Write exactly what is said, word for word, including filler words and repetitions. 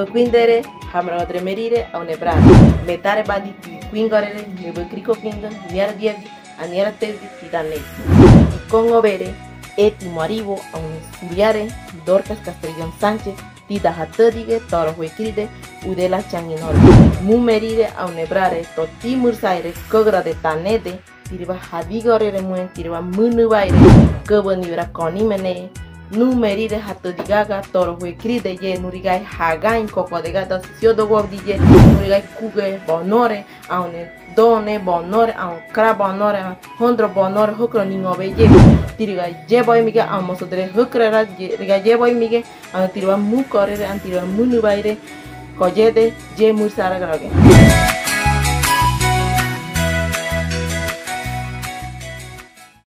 Kuindere, hamrawat re merire, aune brare. Metare badi ti kuingorere, mebekri kokindo, niara diadi, aniara tedi, ti danei. Ikongobere, eti maribo, aune suriare, Dorcas Castrillón Sánchez, tidan hatödige, toro huekride, udela changinore. Mu merire, aune brare, to ti mürsaire, kögrade tanede, tiriba hadigorere mue, tiriba münübaire, köböni bera konimene, nu merire hatödigaga, toro huekride ye, nurigai hagain kokodega, da sisio dogo diye, nurigai kuge bonore, aune done bonore, aun kra bonore, hondro bonore, hökro ningobe ye, tirigai ye boimige, aun mosodre hökrera, ye, rigai ye boimige, aun tiriba mukorere, aun tiriba münübaire, koyede, ye mürsara groge.